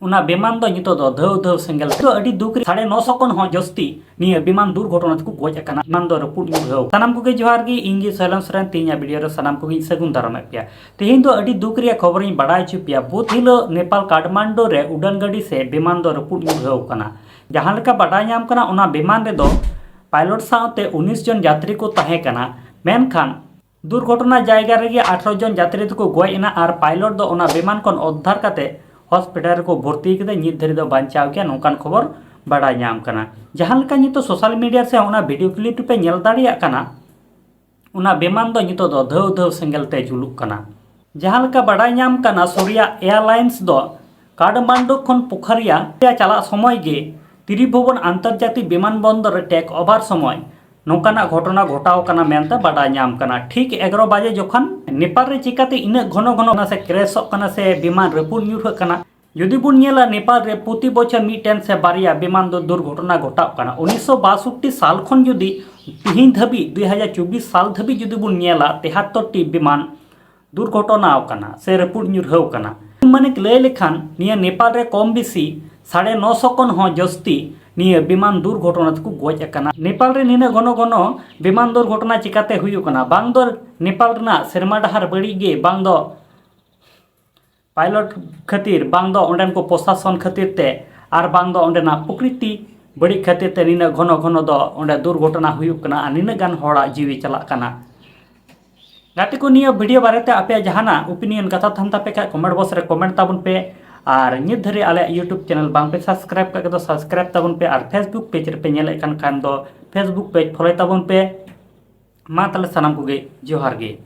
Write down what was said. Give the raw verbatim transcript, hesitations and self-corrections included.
ᱚᱱᱟ ᱵᱤᱢᱟᱱ ᱫᱚ ᱱᱤᱛᱚᱜ ᱫᱚ ᱫᱷᱟᱹᱣ ᱫᱷᱟᱹᱣ ᱥᱮᱸᱜᱮᱞ ᱛᱮ ᱟᱹᱰᱤ ᱫᱩᱠ ᱨᱮ ᱥᱟᱲᱮ ᱱᱚᱥᱚ ᱠᱷᱚᱱ ᱦᱚᱸ ᱡᱟᱹᱥᱛᱤ ᱱᱤᱭᱟᱹ ᱵᱤᱢᱟᱱ ᱫᱩᱨᱜᱷᱚᱴᱚᱱᱟ ᱛᱮᱠᱚ ᱜᱚᱡ ᱟᱠᱟᱱᱟ, ᱵᱤᱢᱟᱱ ᱫᱚ ᱨᱟᱹᱯᱩᱫ ᱧᱩᱨᱦᱟᱹᱣ᱾ ᱥᱟᱱᱟᱢ ᱠᱚᱜᱮ ᱡᱚᱦᱟᱨ ᱜᱮ, ᱤᱧ ᱜᱮ ᱥᱚᱭᱞᱚᱱ ᱥᱚᱨᱮᱱ᱾ ᱛᱮᱦᱮᱧᱟᱜ ᱵᱷᱤᱰᱤᱭᱳ ᱨᱮ ᱥᱟᱱᱟᱢ ᱠᱚᱜᱮᱧ ᱥᱟᱹᱜᱩᱱ ᱫᱟᱨᱟᱢᱮᱫ ᱯᱮᱭᱟ᱾ ᱛᱮᱦᱮᱧ ᱫᱚ ᱟᱹᱰᱤ ᱫᱩᱠ ᱨᱮᱭᱟᱜ ᱠᱷᱚᱵᱚᱨᱤᱧ ᱵᱟᱰᱟᱭ ᱦᱚᱪᱚ ᱯᱮᱭᱟ᱾ ᱵᱩᱫᱷ ᱦᱤᱞᱳᱜ ᱱᱮᱯᱟᱞ ᱠᱟᱴᱷᱢᱟᱱᱰᱩ ᱨᱮ ᱩᱰᱟᱹᱱ ᱜᱟᱹᱰᱤ ᱥᱮ ᱵᱤᱢᱟᱱ ᱫᱚ ᱨᱟᱹᱯᱩᱫ ᱧᱩᱨᱦᱟᱹᱣ ᱟᱠᱟᱱᱟ᱾ ᱡᱟᱦᱟᱸ ᱞᱮᱠᱟ ᱵᱟᱰᱟᱭ ᱧᱟᱢ ᱠᱟᱱᱟ, ᱚᱱᱟ ᱵᱤᱢᱟᱱ ᱨᱮᱫᱚ ᱯᱟᱭᱞᱚᱴ ᱥᱟᱶᱛᱮ ᱩᱱᱤᱥ ᱡᱚᱱ ᱡᱟᱛᱨᱤ ᱠᱚ ᱛᱟᱦᱮᱸ ᱠᱟᱱᱟ᱾ ᱢᱮᱱᱠᱷᱟᱱ ᱫᱩᱨᱜᱷᱚᱴᱚᱱᱟ ᱡᱟᱭᱜᱟ ᱨᱮᱜᱮ ᱟᱴᱷᱨᱚ ᱡᱚᱱ ᱡᱟᱛᱨᱤ ᱫᱚᱠᱚ ᱜᱚᱡ ᱮᱱᱟ ᱟᱨ ᱯᱟᱭᱞᱚᱴ ᱫᱚ ᱚᱱᱟ ᱵᱤᱢᱟᱱ ᱠᱷᱚᱱ ᱩᱫᱽᱫᱷᱟᱨ ᱠᱟᱛᱮ ᱦᱚᱥᱯᱤᱴᱟᱞ ᱨᱮᱠᱚ ᱵᱷᱚᱨᱛᱤ ᱠᱮᱫᱮ᱾ ᱱᱤᱛ ᱫᱷᱟᱹᱨᱤᱡ ᱫᱚ ᱵᱟᱧᱪᱟᱣ ᱜᱮᱭᱟ, ᱱᱚᱝᱠᱟᱱ ᱠᱷᱚᱵᱚᱨ ᱵᱟᱰᱟᱭ ᱧᱟᱢ ᱠᱟᱱᱟ᱾ ᱡᱟᱦᱟᱸ ᱞᱮᱠᱟ ᱱᱤᱛᱚᱜ ᱥᱳᱥᱟᱞ ᱢᱤᱰᱤᱭᱟ ᱥᱮ ᱚᱱᱟ ᱵᱷᱤᱰᱤᱭᱳ ᱠᱞᱤᱯ ᱯᱮ ᱧᱮᱞ ᱫᱟᱲᱮᱭᱟᱜ ᱠᱟᱱᱟ, ᱚᱱᱟ ᱵᱤᱢᱟᱱ ᱫᱚ ᱱᱤᱛᱚᱜ ᱫᱚ ᱫᱷᱟᱹᱣ ᱫᱷᱟᱹᱣ ᱥᱮᱸᱜᱮᱞ ᱛᱮ ᱡᱩᱞᱩᱜ ᱠᱟᱱᱟ᱾ ᱡᱟᱦᱟᱸ ᱞᱮᱠᱟ ᱵᱟᱰᱟᱭ ᱧᱟᱢ ᱠᱟᱱᱟ, ᱥᱩᱨᱭᱟ ᱮᱭᱟᱨᱞᱟᱭᱤᱱᱥ ᱫᱚ ᱠᱟᱴᱷᱢᱟᱱᱰᱩ ᱠᱷᱚᱱ ᱯᱳᱠᱷᱟᱨᱤᱭᱟ ᱪᱟᱞᱟᱜ ᱥᱚᱢᱚᱭ ᱜᱮ ᱛᱨᱤᱵᱷᱩᱵᱚᱱ ᱟᱱᱛᱚᱨᱡᱟᱛᱤᱠ ᱵᱤᱢᱟᱱ ᱵᱚᱱᱫᱚᱨ ᱨᱮ ᱴᱮᱠ ᱳᱵᱷᱟᱨ ᱥᱚᱢᱚᱭ ᱱᱚᱝᱠᱟᱱᱟᱜ ᱜᱷᱚᱴᱚᱱᱟ ᱜᱷᱚᱴᱟᱣ ᱠᱟᱱᱟ ᱢᱮᱱᱛᱮ ᱵᱟᱰᱟᱭ ᱧᱟᱢ ᱠᱟᱱᱟ᱾ ᱴᱷᱤᱠ ᱮᱜᱟᱨᱚ ᱵᱟᱡᱮ ᱡᱚᱠᱷᱚᱱ ᱱᱮᱯᱟᱞ ᱨᱮ ᱪᱤᱠᱟᱹᱛᱮ ᱤᱱᱟᱹᱜ ᱜᱷᱚᱱᱚ ᱜᱷᱚᱱᱚ ᱚᱱᱟ ᱥᱮ ᱠᱨᱮᱥᱚᱜ ᱠᱟᱱᱟ ᱥᱮ ᱵᱤᱢᱟᱱ ᱨᱟᱹᱯᱩᱫ ᱧᱩᱨᱦᱟᱹᱜ ᱠᱟᱱᱟ? ᱡᱩᱫᱤ ᱵᱚᱱ ᱧᱮᱞᱟ, ᱱᱮᱯᱟᱞ ᱨᱮ ᱯᱨᱚᱛᱤ ᱵᱚᱪᱷᱚᱨ ᱢᱤᱫᱴᱮᱱ ᱥᱮ ᱵᱟᱨᱭᱟ ᱵᱤᱢᱟᱱ ᱫᱚ ᱫᱩᱨᱜᱷᱚᱴᱚᱱᱟ ᱜᱷᱚᱴᱟᱜ ᱠᱟᱱᱟ᱾ ᱩᱱᱤᱥᱥᱚ ᱵᱟᱥᱚᱴᱴᱤ ᱥᱟᱞ ᱠᱷᱚᱱ ᱡᱩᱫᱤ ᱛᱤᱦᱤᱧ ᱫᱷᱟᱹᱵᱤᱡ, ᱫᱩᱭ ᱦᱟᱡᱟᱨ ᱪᱚᱵᱵᱤᱥ ᱥᱟᱞ ᱫᱷᱟᱹᱵᱤᱡ ᱡᱩᱫᱤ ᱵᱚᱱ ᱧᱮᱞᱟ, ᱛᱮᱦᱟᱛᱛᱚᱨ ᱴᱤ ᱵᱤᱢᱟᱱ ᱫᱩᱨᱜᱷᱚᱴᱚᱱᱟ ᱟᱠᱟᱱᱟ ᱥᱮ ᱨᱟᱹᱯᱩᱫ ᱧᱩᱨᱦᱟᱹᱣ ᱟᱠᱟᱱᱟ᱾ ᱢᱟᱱᱮ ᱞᱟᱹᱭ ᱞᱮᱠᱷᱟᱱ ᱱᱤᱭᱟᱹ ᱱᱮᱯᱟᱞ ᱨᱮ ᱠᱚᱢ ᱵᱮᱥᱤ ᱥᱟᱲᱮ ᱱᱚᱥᱚ ᱠᱷᱚᱱ ᱦᱚᱸ ᱡᱟᱹᱥᱛᱤ ᱱᱤᱭᱟᱹ ᱵᱤᱢᱟᱱ ᱫᱩᱨᱜᱷᱚᱴᱚᱱᱟ ᱛᱮᱠᱚ ᱜᱚᱡ ᱟᱠᱟᱱᱟ᱾ ᱱᱮᱯᱟᱞ ᱨᱮ ᱱᱤᱱᱟᱹᱜ ᱜᱷᱚᱱᱚ ᱜᱷᱚᱱᱚ ᱵᱤᱢᱟᱱ ᱫᱩᱨᱜᱷᱚᱴᱚᱱᱟ ᱪᱤᱠᱟᱛᱮ ᱦᱩᱭᱩᱜ ᱠᱟᱱᱟ? ᱵᱟᱝ ᱫᱚ ᱱᱮᱯᱟᱞ ᱨᱮᱱᱟᱜ ᱥᱮᱨᱢᱟ ᱰᱟᱦᱟᱨ ᱵᱟᱹᱲᱤᱡ ᱜᱮ, ᱵᱟᱝ ᱫᱚ ᱯᱟᱭᱞᱚᱴ ᱠᱷᱟᱹᱛᱤᱨ, ᱵᱟᱝ ᱫᱚ ᱚᱸᱰᱮᱱ ᱠᱚ ᱯᱨᱚᱥᱟᱥᱚᱱ ᱠᱷᱟᱹᱛᱤᱨ ᱛᱮ, ᱟᱨ ᱵᱟᱝ ᱫᱚ ᱚᱸᱰᱮᱱᱟᱜ ᱯᱨᱚᱠᱨᱤᱛᱤ ᱵᱟᱹᱲᱤᱡ ᱠᱷᱟᱹᱛᱤᱨ ᱛᱮ ᱱᱤᱱᱟᱹᱜ ᱜᱷᱚᱱᱚ ᱜᱷᱚᱱᱚ ᱫᱚ ᱚᱸᱰᱮ ᱫᱩᱨᱜᱷᱚᱴᱚᱱᱟ ᱦᱩᱭᱩᱜ ᱠᱟᱱᱟ ᱟᱨ ᱱᱤᱱᱟᱹᱜ ᱜᱟᱱ ᱦᱚᱲᱟᱜ ᱡᱤᱣᱤ ᱪᱟᱞᱟᱜ ᱠᱟᱱᱟ᱾ ᱜᱟᱛᱮ ᱠᱚ, ᱱᱤᱭᱟᱹ ᱵᱷᱤᱰᱤᱭᱳ ᱵᱟᱨᱮᱛᱮ ᱟᱯᱮᱭᱟᱜ ᱡᱟᱦᱟᱱᱟᱜ ᱳᱯᱤᱱᱤᱭᱚᱱ ᱠᱟᱛᱷᱟ ᱛᱟᱦᱮᱱ ᱛᱟᱯᱮ ᱠᱷᱟᱡ, ᱠᱚᱢᱮᱱᱴ ᱵᱚᱠᱥ ᱨᱮ ᱠᱚᱢᱮᱱᱴ ᱛᱟᱵᱚᱱ ᱯᱮ᱾ ᱟᱨ ᱱᱤᱛ ᱫᱷᱟᱹᱨᱤᱡ ᱟᱞᱮᱭᱟᱜ ᱭᱩᱴᱩᱵᱽ ᱪᱮᱱᱮᱞ ᱵᱟᱝ ᱯᱮ ᱥᱟᱵᱥᱠᱨᱟᱭᱤᱵ ᱠᱟᱜ ᱠᱷᱟᱡ ᱫᱚ ᱥᱟᱵᱥᱠᱨᱟᱭᱤᱵ ᱛᱟᱵᱚᱱ ᱯᱮ, ᱟᱨ ᱯᱷᱮᱥᱵᱩᱠ ᱯᱮᱡᱽ ᱨᱮᱯᱮ ᱧᱮᱞᱮᱫ ᱠᱟᱱ ᱠᱷᱟᱱ ᱫᱚ ᱯᱷᱮᱥᱵᱩᱠ ᱯᱮᱡᱽ ᱯᱷᱚᱞᱳᱭ ᱛᱟᱵᱚᱱ ᱯᱮ᱾ ᱢᱟ ᱛᱟᱦᱞᱮ ᱥᱟᱱᱟᱢ ᱠᱚᱜᱮ ᱡᱚᱦᱟᱨ ᱜᱮ᱾